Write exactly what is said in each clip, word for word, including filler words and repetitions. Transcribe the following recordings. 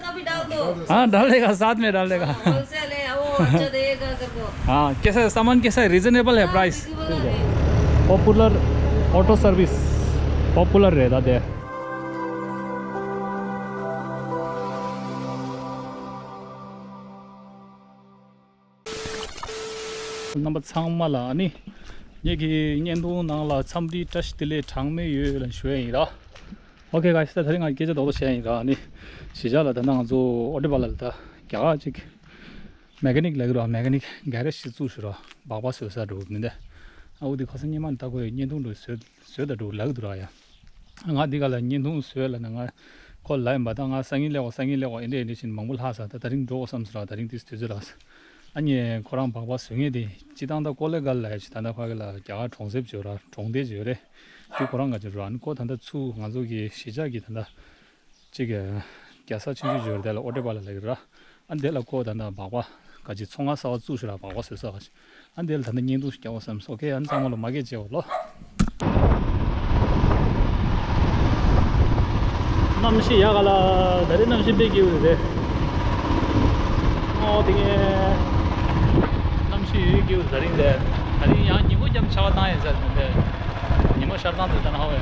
का भी डाल दो। हाँ, डालेगा, साथ में डालेगा। होलसेल है, वो अच्छा देगा तेरे को। हाँ, कैसा है सामान, कैसा है? रीजनेबल है हाँ, प्राइस? रिजनेबल है। पॉपुलर ऑटो सर्विस, पॉपुलर रहता दे। རྣམ་པ་ཚང་མ་ལ་ཨ་ནི་ངེད་ཀྱི་བརྙན་ཐུང་ནང་ལ་འཚམས་འདྲི་བཀྲ་ཤིས་བདེ་ལེགས་གྲངས་མེད་ཡོད་ལ་ཞུ་ཡ་ཡིན་ར། ཨོ་ཁེ་གྷའི་སི། ད་དེ་རིང་ང་སྐད་ཆ་རྡོག་རྡོག་བཤད་ཡ་ཡིན་ར། ཨ་ནི་གཞིས་ཆགས་ལ་ད་ནང་ང་ཚོ་ཨོ་ཊོ་པ་ལ་ད་རྒྱ་གར་ཅིག་མེ་ཀ་ནིག་ལབ་ཀྱི་ར། མེ་ཀ་ནིག་གྷེ་རེཇ་ཞིག་བཙུགས་ཤག་ར། སྦག་སྦག་བཟོ་ས་འགྲོ་མི་འདི། ཨ་འོ་དེ་ཁ་སང་སྔོན་མ་ནས་ད་ཁོས་བརྙན་ཐུང་འགྲོ་བཟོས་བཟོས་ད་འགྲོ་ལབ་ཀྱི་འདུག་ར་ཡ། ང་འདི་ག་ལ་བརྙན་ཐུང་བཟོས་ལ་ན་ང་ཁོ་ལ་ཡིན་པ། ད་ང་སང་ཉིན་སླེབས་འོ་སང་ཉིན་སླེབས་འོ་ཨེ་འདྲ་ཨེ་འདྲ་བྱས་ནས་མང་པོ་ལྷག་ས། ད་དེ་རིང་འགྲོ་འོ་བསམ་སོང་ར། དེ་རིང་དེ་དུས་ཚོད་ལ། ཨ་ནི་ཁོ་རང་སྦག་སྦག་བཟོ་མཁན་དེ་སྤྱིར་བཏང་ད་ཀོ་ལེ་གྷལ་ལབ་ཡ་ཅིག་ད་ལྟ་ཕ་གི་ལ་རྒྱ་གར་གྲོང་གསེབ་ཅིག་ཡོད་ར། གྲོང་སྡེ་ཅིག་ཡོད་རེད། དེ་ཁོ་རང་ག་ཅིག་ར། ཨ་ནི་ཁོ་ད་ལྟ་ཚུར་ང་ཚོ་གི་གཞིས་ཆགས་ཀྱི་ད་ལྟ་ཅིག་གི་རྒྱལ་ས་ཆུང་ཆུང་ཅིག་ཡོད་རེད། དེ་ལ་ཨོ་ཊོ་པ་ལ་ལབ་ཀྱི་ར། ཨ་འདི་ལ་ཁོ་ད་ལྟ་སྦག་སྦག་ག་ཅིག་ཚོང་ཁང་གསར་པ་བཙུགས་ཤག་ར། སྦག་སྦག་བཟོ་ས་ག་ཅིག་ཨ་འདི་ལ་ད་ལྟ་བརྙན་ཐུང་ཞིག་རྒྱག་འོ་བསམ་སོང་། ཨོ་ཁེ། ཨ་ནི་ཚང་མ་ལ་མ་སྐད་བྱེད་འོ་ལོ། གནམ་གཤིས་ཡག་ག་ལ། ད་རེས་གནམ་གཤིས་དཔེ་སྐྱིད་པོ་རེད། ཨོ་དེ་ངས་གནམ་གཤིས་ཡོད་སྐྱིད་པོ། ད་རིང་དེ་ད་རིང་ཡང་ཉིན་མོ་རྒྱབ་ཆར་པ་བཏང་ཡིན་ཟེར་ནས་དེ། ཉི་མ་ཤར་སྟངས་དེ་ལྟ་ན་ཧ་གོ་ཡ།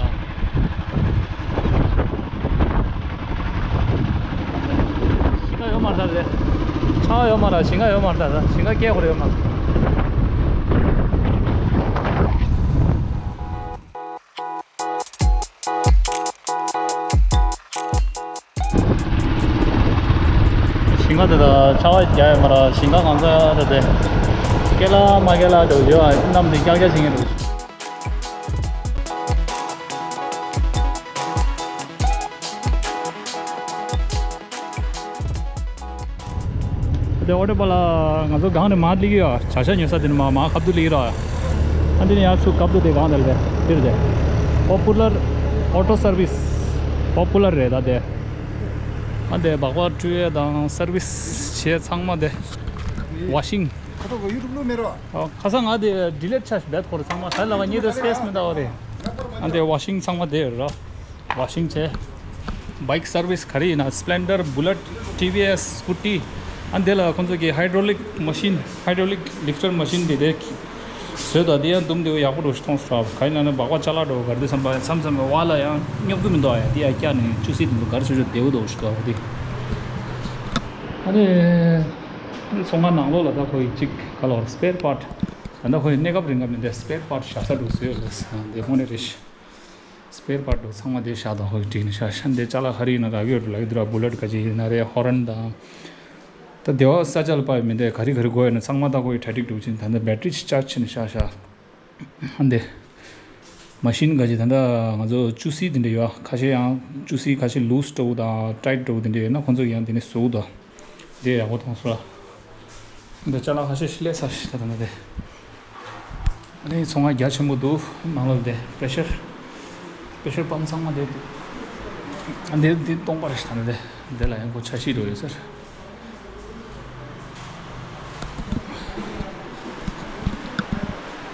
ཞིང་ཁ་ཡོད་མ་རེད་ད་རེད། ཆར་པ་ཡོད་མ་རེད། ཞིང་ཁ་ཡོད་མ་རེད་ད། ཞིང་ཁ་སྐྱེ་དགོས་རེད་ཡོད་མ་རེད། ཞིང་ཁ་དེ་ལ་ཆར་པ་རྒྱག་ཡོད་མ་རེད། ཞིང་ཁ་གང་ས་རེད་དེ། སྐེ་ལ་མ་སྐེ་ལ་འགྲོ་བྱོས་ཨ། གནམ་དེ་ཀྱག་ཀྱག་བྱེད་མཁན་འདུག་དེ་ཨོ་ཊོ་པ་ལ་ང་ཚོ་སྒང་ནས་མར་སླེབས་ཀྱི་ཡོད། བྱ་ཤ་ཉོ་ས་དེ་ནས་མར་མར་ཁ་ཐུག་སླེབས་ཀྱི་རེད། ཨ་འདི་ནས་ཡར་ཚུར་ཁ་ཐུག་དེ་སྒང་དེ་ལ་དེ་འདིར་དེ། པོ་པུ་ལར་ཨོ་ཊོ་སར་བིས། པོ་པུ་ལར་རེད་ད་དེ། ཨ་འདི་སྦག་སྦག་འཁྲུད་ཡས་དང་སར་བིས་བྱེད་ཚང་མ་དེ། ཝ་ཤིང་། ཁ་ཐོག་གི་ཡུ་ཊུབ་བླུགས་མེད་རོ། ཨ་ཁ་སང་ང་དེ་ཌི་ལིཊ་ཆགས་བེད་ཁོ་རེ་ཚང་མ། ད་ལ་བ་ཉེ་དེ་སི་པེ་སི་མི་འདུག་རེད། ཨ་འདི་ཝ་ཤིང་ཚང་མ་དེ་རོ། ཝ་ཤིང་བྱས། བྷའིཀ་སར་བིས་ག་རེ་ཡིན་ན། སི་པི་ལེན་ཌར། བུ་ལེཊ། ཊི་ཝི་ཨེསི། སི་ཀུ་ཊི། ཨ་འདི་ལ་ཁོང་ཚོ་གི་ཧའི་ཌོ་ལིག་མ་ཤིན། ཧའི་ཌོ་ལིག་ལིཕ་ཊར་མ་ཤིན་དེ་དེ་བཟོས་དང་། དེ་ཡང་འདུམ་དེ་ཡག་པོ་འདྲ་ཞིག་མཐོང་སོང་། ག་ཡིན་ན་ན་སྦག་སྦག་ཅ་ལག་འདྲ་ག་རེ་དེ་བསམ་པ་མཚམས་མཚམས་བ་ལ་ཡང་སྙོབ་གི་མི་འདུག་ཨ་ཡ་དེ་ཡང་བཀྱག་ནས་ཅུ་སི་དེ་ཚོ་ག་རེ་བཟོ་བཟོ་བདེ་བོ་འདྲ་ཞིག་འདུག་ཨ་དེ། ཨ་ནི། ཚོང་ཁང་ནང་ལོགས་ལ་ད་ཁོ་ཡི་གཅིག་ག་ལོར་སི་པེར་པཱརཊ། ད་ལྟ་ཁོ་ཡི་གནས་སྐབས་རིང་ག་མི་འདི་སི་པེར་པཱརཊ་བཞག་ས་འདུག་ཟེར་ཡོད་ལ། འདི་དངོས་གནས་རེད། སི་པེར་པཱརཊ་འདུག་ཚང་མ་འདི་བཞག་དང་ཁོ་ཡི་བྲིས་ནས་བཞག་ཤག་འདི་ཅ་ལག་ག་རེ་ཡིན་ན་རག་གི་ཡོད་འགྲོ་ལབ་ཀྱི་འདུག་ར། བུ་ལེཊ་ག་ཅི་ཡིན་ན་རེད། ཧོ་རན་དང་། ད་སྡེ་བ་ས་ཆ་ལ་པ་ཡི་མི་འདི་ག་རེ་ག་རེ་དགོས་ཡོད་ན་ཚང་མ་ད་ཁོ་ཡི་གྲ་སྒྲིག་འགྲོ་ཕྱིན། ད་ལྟ་བེ་ཊི་རི་ཅར་ཇི་བྱས་ནས་བཞག་ཤག་ཨ་འདི། མ་ཤིན་ག་ཅི་ད་ལྟ་ང་ཚོ་ཅུ་སི་དེ་འདྲ་ཡོད། ཁ་ཤས་ཡང་ཅུ་སི་ཁ་ཤས་ལུས་འདྲ་བོ་དང་ཊའིཊ་འདྲ་བོ་དེ་འདྲ་ཡོད་ན་ཁོང་ཚོ་ཡང་དེ་ནས་བཟོ་དང་། འདི་ཡག་པོ་མཐོང་སོང་ལ། འདི་ཅ་ལག་ཁ་ཤས་ཤིག་སླེབས་ཚར་ཤག་ད་ལྟ་འདི། ཨ་ནི་ཚོང་ཁང་རྒྱ་ཆེན་པོ་འདུག་ནང་ལོགས་འདི་པེ་ཤར། པེ་ཤར་པམ་ཚང་མ་འདི་འདུག་ཨ་འདི་འདི་སྟོང་པ་རེད་ད་ལྟ་འདི། འདི་ལ་ཡང་ཁོ་ཆ་ཤས་འདྲ་བོ་ཡོད་ས་རེད།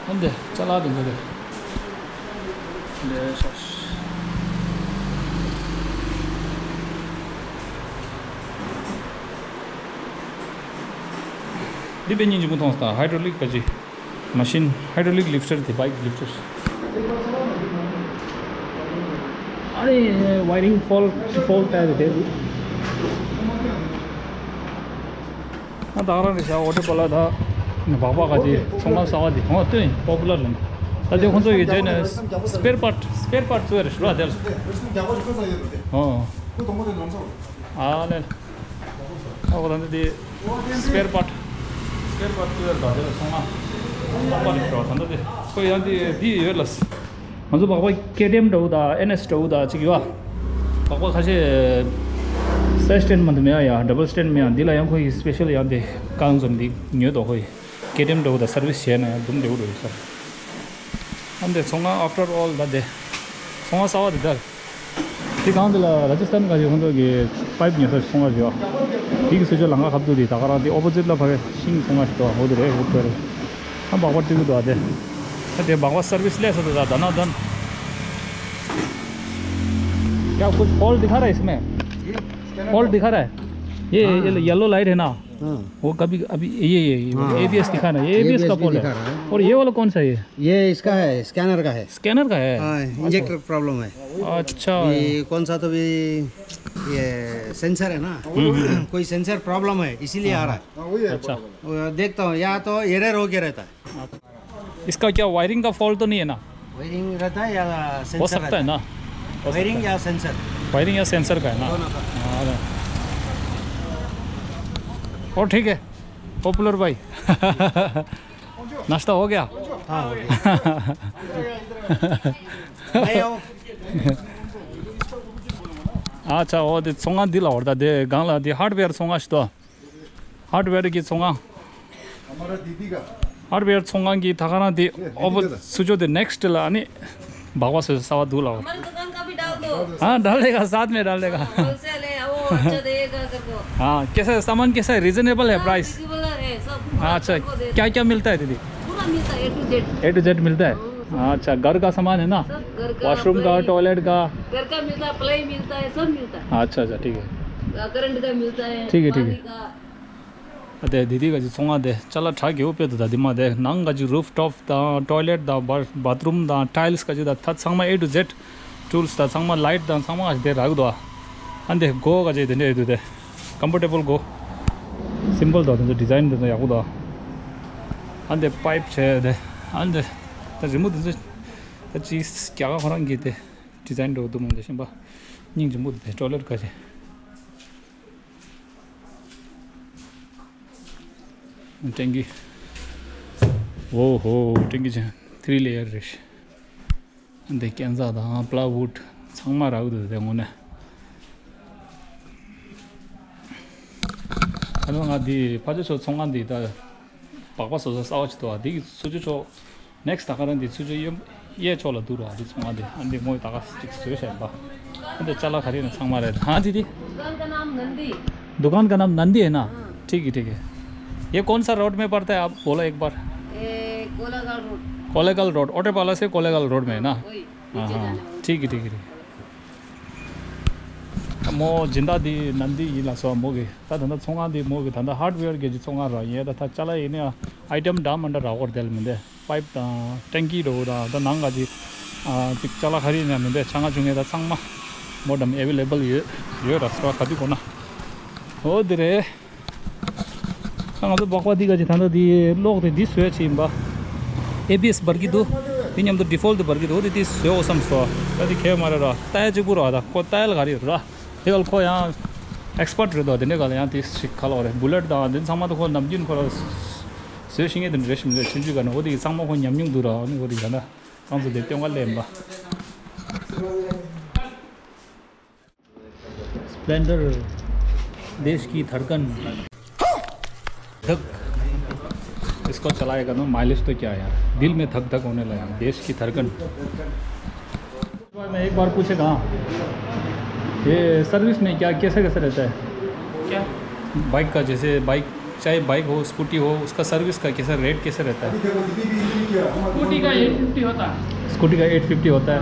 ཨ་འདི་ཅ་ལག་དེ་འདྲ་རེད། འདི་ཤ་ཤ། འདི་དཔེ་སྙིང་རྗེ་མོ་མཐོང་སོང་། ཧའི་ཌོ་ལིག་ག་ཅི། མ་ཤིན། ཧའི་ཌོ་ལིག་ལིཕ་ཊར་དེ། བྷའིཀ་ལིཕ་ཊར། ཨ་རེ་ཝའི་རིང་ཕོལ་ཊི་ཕོལ་ཊི་ལྟ་ཡ་དེ་འདུག་ང་ད་ག་རང་རེད་ཤག་ཨོ་ཊོ་པ་ལ་ད། སྦག་སྦག་ག་ཅི་ཚོང་ཁང་གསར་པ་དེ་ཧོ་སྟོན་པོ་པུ་ལར་ལ། ད་དེ་ཁོང་ཚོ་ཡི་རྗེས་ནས་སི་པེར་པཱརཊ། སི་པེར་པཱརཊ་བཙུགས་ཡ་རེད་ཤག་ལ་དེ་ལ། ཨོ། ཨ་ལེ། ཨ་ཁོ་ད་ནི་དེ་སི་པེར་པཱརཊ། སི་པེར་པཱརཊ་བཙུགས་ཡ་རེད། ད་དེ་ལ་ཚོང་ཁང་སྟོང་པ་རེད་ཤག་ད་ལྟ་དེ་ཁོ་ཡང་དེ་དེ་ཡོད་ལ། ང་ཚོ་སྦག་སྦག་ཀེ་ཊི་ཨེམ་འདྲ་བོ་དང་ཨེན་ཨེས་འདྲ་བོ་དང་གཅིག་ཡོད་ཨ། སྦག་སྦག་ཁ་ཤས་སི་ཊེན་མ་འདུག་མེད་ཨ་ཡ། ཌབ་བལ་སི་ཊེན་མེད་ཨ། འདི་ལ་ཡང་ཁོ་ཡི་སི་པེ་ཤལ་ཡང་དེ་གང་བཟོ་འདི་ཉོས་དོ། ཁོ་ཡི་ཀེ་ཊི་ཨེམ་འདྲ་བོ་དང་སར་བིས་བྱས་ན་ཡང་འདུམ་བདེ་བོ་འགྲོ་ཡོད་ས། ཨ་འདི་ཚོང་ཁང་ཨབ་ཊར་ཨོལ་ད་དེ་ཚོང་ཁང་གསར་པ་དེ་ད། དེ་གང་དེ་ལ་ར་ཇི་སི་ཐན་ག་ཅིག་ཁོང་ཚོ་གི་པའིབ་ཉོ་ས་ཚོང་ཁང་ཞིག་ཡོད། དེ་གི་སུ་ཅོ་ལང་ཀ་ཁབ་ཏུ་དེ་ད་ག་རང་དེ་ཨོ་པོ་ཟིཊ་ལ་ཕ་གི་ཤིང་ཚོང་ཁང་ཞིག་འདུག་ཨ། འོ་དེ་རེད། འོ་དེ་རེད། हाँ बाबा टीवी तो आते हैं। अरे बाबा सर्विस ले सकते दादा ना दन। क्या कुछ फॉल्ट दिखा रहा है इसमें? फॉल्ट दिखा रहा है? ये हाँ। ये येलो लाइट है ना? हाँ। वो कभी अभी ये ये ये हाँ। एबीएस दिखा रहा है, ये एबीएस का एबीएस भी पोल है। दिखा रहा है। और ये वाला कौन सा है? ये इसका है, स्कैनर का है। स्कैनर का है? हाँ, इंजेक्टर प्रॉब्लम है। अच्छा। ये कौन सा तो भी ये सेंसर है ना, हम्म, हम्म। कोई सेंसर प्रॉब्लम है, इसीलिए आ रहा है। हाँ, वही है अच्छा। प्रॉब्लम। वो देखता हूँ, या तो एरर होके रहता है। इसका क्या वायरिंग का फॉल्ट तो नहीं है ना? वायरिंग रहता है या सेंसर हो सकता है रहता है? ना? हो वायरिंग सकता है। या सेंसर? वायरिंग या सेंसर का है ना? दोनों का। हाँ, हाँ। और ठीक है, पॉपुलर भाई। नाश्ता हो गया? हाँ, हो गया। नहीं आओ। अच्छा, वो दे सोंगा दिला और दा दे गांला दे हार्डवेयर सोंगा स्तो। हार्डवेयर की सोंगा। हमारा दीदी का। हार्डवेयर सोंगा की थाकाना दे ये, दीदी ओवर का। सुजो दे नेक्स्ट ला नहीं। बाबा से सवा दूला। हमारी दुकान का भी डाल दो। हाँ, डालेगा, साथ में डालेगा। होलसेल है, वो अच्छा देगा करको। हाँ, कैसा है सामान, कैसा है? रीजनेबल है हाँ, प्राइस? रीजनेबल है, सब हाँ, अच्छा, सबको दे क्या क्या मिलता है दीदी? पूरा मिलता है, A to Z. A to Z मिलता है। हाँ, सब। अच्छा, घर का सामान है ना? सब घर का, वॉशरूम का, प्लाई, टॉयलेट का? घर का मिलता है, प्लाई मिलता है, सब मिलता है। अच्छा, अच्छा, ठीक है। करंट का मिलता है, ठीक है, ठीक है। पानी का। अते दीदी का जी सोंगा दे, चला ठा के ऊपर तो दादी माँ दे, नंग का जी रूफटॉप दा, टॉयलेट दा, बा-, बाथरूम दा, टाइल्स का जी दा, था संगमा ए टू जेड, टूल्स दा, संगमा लाइट दा, संगमा आज दे रख दो। अंदे गो का जी दे, दे, दे, कंफर्टेबल गो। सिंपल दो, दे, डिजाइन दे, याकू दो। अंदे पाइप छे दे, अंदे, ता रिमोट दे, ता चीज क्या का फरक की दे, डिजाइन दो, दो मुंडे, शिंबा, निंग रिमोट दे, टॉयलेट का जी। टेंगी। ओहो, टेंगी चाहिँ थ्री लेयर रहेछ। अन्त क्यान्जा द प्लाइवुड ཚང་མ་རག་འདུག་དེ་ངོ་ནས། ཨ་ནི་ང་འདི་ཕ་ཇོ་ཆོ་ཚོང་ཁང་འདི་ད་སྦག་སྦག་བཟོ་ས་གསར་པ་ཅིག་འདུག་འདི་གི་ཚུ་ཇོ་ཆོ། ནེག་སི་ད་ག་རང་འདི་ཚུ་ཆོ་གཡས་ཕྱོགས་ལ་འདུག་ར། འདི་ཚོང་ཁང་འདི་ཨ་འདི་ངོས་ད་ག་ཅིག་བཟོས་བཞག་ཡིན་པ། ཨ་འདི་ཅ་ལག་ག་རེ་ཡིན་ན་ཚང་མ་རེད། ཧ་འདི་འདི། दुकान का नाम नंदी। दुकान का नाम नंदी है ना? हाँ। ठीक है, ठीक है। ये कौन सा रोड में पड़ता है, आप बोलो एक बार। ए, कोलागाल रोड। कोलेगाल रोड, ओटेपाला से कोलेगाल रोड में है ना? हाँ, वही, हाँ, नीचे हाँ। जाने वाला। ठीक है, ठीक है, ठीक है। མོ་སྦྱིན་བདག་འདི་ནམ་འདི་ཡིན་ལ་སོགས་མོ་གི་ད་ད་ལྟ་ཚོང་ཁང་འདི་མོ་གི་ད་ལྟ་ཧར་ཌི་ཝེར་གི་ཅིག་ཚོང་ཁང་ར་ཡིན། ད་ད་ཅ་ལག་ཡིན་ན་ཨའི་ཊེམ་འདྲ་མི་འདྲ་རག་གོ་ར། དེ་ལ་མི་འདི་པའིབ་དང་ཊེང་ཀི་འདྲ་བོ་དང་ད་ནང་ག་ཅིག་ཨ་ཅིག་ཅ་ལག་ག་རེ་ཡིན་ན་མི་འདི་ཆ་ང་ཆུང་ངེ་ད་ཚང་མ་མོ་འདྲ་མི་ཨེ་ཝེ་ལེ་བལ་ཡོད་ཡོད་ར། སོ་ག་དུས་གོ་ན་འོ་འདི་རེད། ད་ང་ཚོ་སྦག་སྦག་འདི་ག་ཅིག་ད་ལྟ་འདི་གློག་དེ་འདི་བཟོས་ཅིག་ཡིན་པ། ཨེ་བི་ཨེས་འབར་གི་འདུག་འདི་མཉམ་དུ་ཌི་ཕོལ་ཊི་འབར་གི་འདུག་འོ་དེ་འདི་བཟོས་འོ་བསམ་སོ། ད་འདི་ཁྱད་མ་རེད་ར། ལྟ་ཡ་གཅིག་པུ་ར། ད་ཁོ་ལྟ་ཡ་ལ་ག་རེ་ཡོད་ར། དེ་ག་ལ་ཁོ་ཡང་ཨེག་སི་པར་ཊི་རེད་དོ། དེ་འདྲ་ག་ལ་ཡང་དེ་ཞིག་ག་ལ་བ་རེད། བུ་ལེ་ཊི་དང་དེ་ཚང་མ་ད་ཁོ་ནམ་རྒྱུན་ཁོ་ར་བཟོས་ཤེས་མཁན་དེ་འདྲ་རེད་ཤི་མི་རེད། ཆུང་ཆུང་ག་ན་འོ་དེ་གི་ཚང་མ་ཁོ་ཉམས་མྱོང་འདུག་ར། འོ་ནི་འོ་དེ་ག་ན་རང་ཚོ་དེ་སྟོན་ག་ལེན་པ། स्प्लेंडर देश की धड़कन। धक। इसको चलाएगा ना, माइलेज तो क्या यार, दिल में धक धक होने लगा, देश की धड़कन। मैं एक बार पूछे कहाँ, ये सर्विस में क्या, कैसा कैसा रहता है? क्या? बाइक का, जैसे बाइक, चाहे बाइक हो, स्कूटी हो, उसका सर्विस का कैसा रेट, कैसे रहता है? स्कूटी का एट फिफ्टी होता है। स्कूटी का एट फिफ्टी होता है।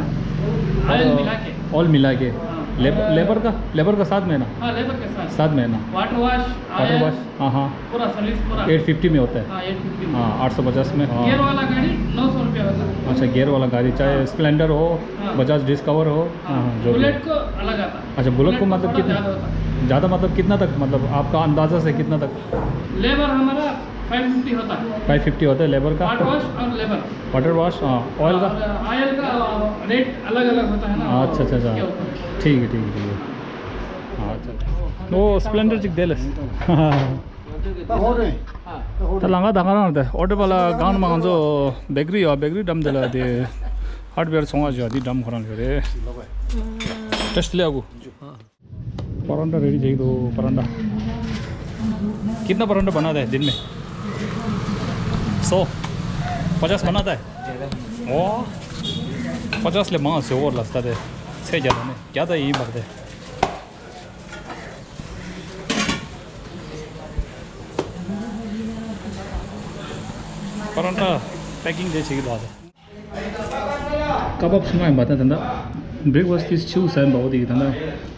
ऑयल और मिला के। ऑयल मिला के। हाँ। लेब-, लेबर का, लेबर का साथ में है ना? हाँ, लेबर के साथ। साथ में है ना? Water wash, water oil, wash, हाँ, हाँ। पूरा सर्विस पूरा। एट फिफ्टी में होता है। हाँ, एट फिफ्टी में। हाँ, आठ सौ पचास में, हाँ। गियर वाला गाड़ी नौ सौ रुपया होता है। अच्छा, गियर वाला गाड़ी, चाहे हाँ। स्प्लेंडर हो, हाँ। बजाज डिस्कवर हो, हाँ, हाँ, जो भी। बुलेट को अलग आता है। अच्छा, बुलेट को बुलेट को मतलब थोड़ा कितना, ज़्यादा होता है। ज़्यादा मतलब कितना तक, मतलब आपका अंदाज़ा से कितना तक? लेबर हमारा फ़ाइव फ़िफ़्टी होता है। फ़ाइव फ़िफ़्टी होता है लेबर का? वाटर वॉश और लेबर। वाटर वॉश, हाँ, ऑयल का? और ऑयल का रेट अलग-अलग होता है ना, अच्छा, अच्छा, अच्छा। उसके ऊपर। ठीक है, ठीक है, ठीक है। हाँ, अच्छा। वो स्प्लेंडर चिक दे ले। ད་ལང་ཀ་ད་ག་རང་རེད། ཨོ་ཊོ་པ་ལ་གང་མང་ཚོ་བེ་ཀ་རི་ཡོད། བེ་ཀ་རི་འགྲམ་དེ་ལ་དེ་ཧར་ཌི་ཝེར་ཚོང་བ་ཞོ་དེ་འགྲམ་ཁོ་རང་ཡོད་རེད། ཏེ་སི་ལེ་ཨ་གུ། परांठा रेडी चाहिए तो परांठा। कितना परांठा बनाता है दिन में? सौ? पचास बनाता है? ओ, पचास ले मां से और लस्ता दे। से ज्यादा नहीं, ज्यादा यही भरते। परांठा पैकिंग दे चाहिए बात है। ཀ་བབ་ཤི་ང་ཡིན་པ་ད་ད་ད། བྲེག་ཕ་སི་ཊི་དེ་ཕྱིའུ་ཟ་ཡིན་པ་འོ་དེ་གི་ད་ད།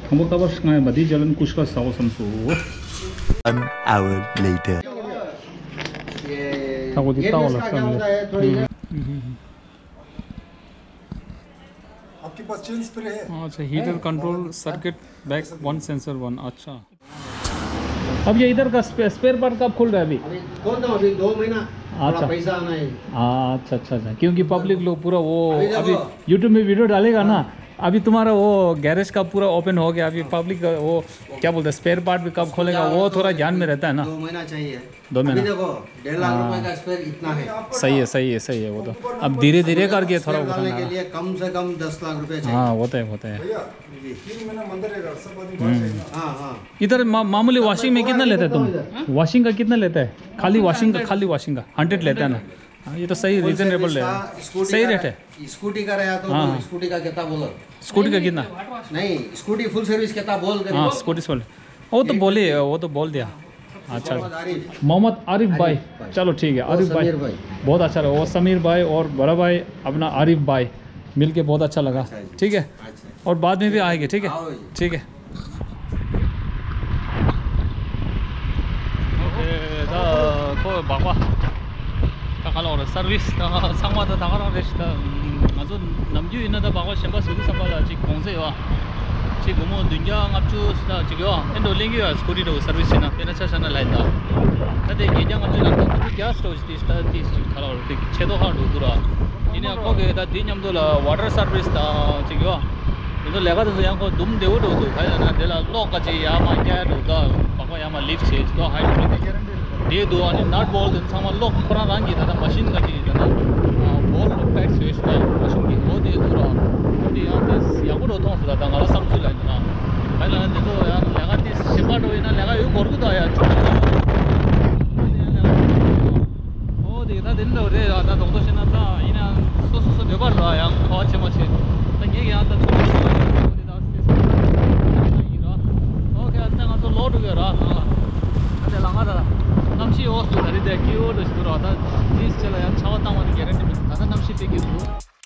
དང་པོ་ཀ་བབ་ཤི་ང་ཡིན་པ་དེའི་རྗེས་ལ་ནི་ཀུ་ཤ་ཟ་འོ་བསམ་སོ། One hour later. ये ये भी इसका क्या होता है, थोड़ी देर। आपके पास चेन स्प्रे है? अच्छा, heater control circuit back one sensor one। अच्छा, अब ये इधर का स्पे-, स्पेयर पार्ट कब खुल रहा है अभी? अभी खोल दो, अभी दो महीना, थोड़ा अच्छा। पैसा आना है। अच्छा, अच्छा, अच्छा, क्योंकि पब्लिक लोग पूरा वो अभी देखो। अभी YouTube में वीडियो डालेगा ना, हाँ। अभी तुम्हारा वो गैरेज का पूरा ओपन हो गया, अभी पब्लिक का वो क्या बोलते हैं, स्पेयर पार्ट भी कब खोलेगा, वो थोड़ा ध्यान में रहता है ना। दो महीना चाहिए। दो महीना। अभी देखो, डेढ़ लाख हाँ। रुपए का स्पेयर इतना है। सही है, सही है, सही है। वो तो अब धीरे धीरे करके थोड़ा स्पेयर डालने उठाना। के लिए कम से कम दस लाख रुपए चाहिए। हाँ, होता है, होता है। भैया, जी। तीन महीना मंदिर रहेगा, सब आदमी बाहर हम्म। जाएगा। हाँ, हाँ। इधर मा-, मामूली वॉशिंग में कितना लेता है तुम? वॉशिंग का कितना लेता है? खाली वॉशिंग का, खाली वॉशिंग का हंड्रेड लेता है ना? हाँ, ये तो सही, फुल रीजनेबल सर्विस है। का स्कूटी सही का रेट है। स्कूटी का रहा तो हाँ। बोल, स्कूटी का कितना बोलो? स्कूटी का कितना? नहीं, स्कूटी फुल सर्विस कितना बोल कर हाँ, बोल। Scooty full. वो तो बोले, वो तो बोल दिया। अच्छा, मोहम्मद आरिफ। मोहम्मद आरिफ भाई। आरिफ भाई। चलो, ठीक है, और आरिफ भाई। समीर भाई। बहुत अच्छा लगा। वो समीर भाई और बड़ा भाई, अपना आरिफ भाई, मिलके बहुत अच्छा लगा। अच्छा जी। ठीक है? अच्छा। और बाद में भी आएंगे, ठीक है? आओ जी। ठीक है। ཨོ་ཁེ། ད་ཁོ་སྦག་སྦག་ད་ག་ལ་རེད། སར་ཝིས་ད་ཚང་མ་ད་ད་ག་རང་རེད་ཤི། ད་ང་ཚོ་ནམ་རྒྱུན་ཡིན་ན་ད་སྦག་སྦག་གཞན་པ་བཟོ་གི་བསམ་པ་ལ་ཅིག་གོང་ཚད་ཡོད་ཨ། ཅིག་སྒོར་མོ་བདུན་བརྒྱ་ལྔ་བཅུ་ད་ཅིག་ཡོད་ཨ། ཨེ་འགྲོ་ལེན་གི་ཡོད་ཨ། སྐུ་ཊི་འགྲོ་སར་ཝིས་བྱས་ན་དཔེར་ན་ཆ་བཞག་ན་ལ་ཡིན་ད། ད་དེ་བརྒྱད་བརྒྱ་ལྔ་བཅུ་ལ་ད་སྐུ་ཊི་རྒྱ་སི་འགྲོ་ཅིག་དེ་ད་དེ་ཅིག་ག་ལ་རེད། དེ་ཆེ་མདོག་ཁ་འགྲོ་འདུག་ར། ཡིན་ནའི་ཁོ་གི་ད་དེ་མཉམ་དུ་ལ་ཝ་ཊར་སར་ཝིས་ད་ཅིག་ཡོད་ཨ། དེ་ཚོ་ལས་ཀ་དེ་ཚོ་ཡང་ཁོ་འདུམ་བདེ་བོ་འགྲོ་འདུག་ག་ཡིན་ན་དེ་ལ་གློག་ག་ཅིག་ཡར་མར་རྒྱག་འགྲོ་འདུག་སྦག་སྦག་ཡར་མར་ལིཕ་བྱས་ཅིག་ཏོ་ཧའི་ཌོ་རོ་ལིག་དེ་འདུག་ཨ་ནི་ནཊ་བོལ་དེ་ཚང་མ་གློག་ཁོ་རང་རང་གིས་ད་ལྟ་མ་ཤིན་ག་ཅིག་ད་ལྟ་བོལ་ལ་པེག་བཟོས་ཤག་ད་མ་ཤིན་གྱིས་འོ་དེ་འདུག་ར། འོ་དེ་ཡང་དེ་ཡག་པོ་འགྲོ་མཐོང་སོང་། ད་ལྟ་ང་ལ་བསམ་ཚུལ་ལ་ཡིན་ན་ག་ཡིན་ན་དེ་ཚོ་ཡང་ལས་ཀ་དེ་གཞན་པ་འགྲོ་ཡིན་ན་ལས་ཀ་ཡོད་དགོས་རྒྱུ་ད་ཡ་ཅུང་ཅིག་ད་དེ་ཡང་ལས་ཀ་ཡོད་དགོས་རྒྱུ། ཨོ་དེ་ད་དེ་འདྲ་རེད་ཨ། ད་རྡོག་རྡོག་བཤད་ན་ད་ཡིན་ནའང་སོ་སོ་སོ་འདོད་པ་རེད་ཨ། ཡང་ག་བ་བྱེད་མ་བྱེད་ད་ངས་ཀྱང་ད་ཚོད་དཔག་བྱེད་མ་ཡོང་། ཨོ་དེ་ད་སེ་སེ་ཡིན་ར། ཨོ་ཁེ། ཨ་ནི་ད་ང་ཚོ་ལོག་འགྲོ་གི་ར་ནང་ལ། ད་དེ་ལ་ང་ད་གནམ་གཤིས་འོ་སུ་ད་རེད་དེ་སྐྱིད་པོ་འདྲ་ཞིག་འདུག་ར། ད་དེའི་ཆེད་ལ་ཡང་ཆར་པ་བཏང་བ་ནི་ག་རེ་འདྲ་མི་འདུག་ད་ལྟ་གནམ་གཤིས་དཔེ་སྐྱིད་འདུག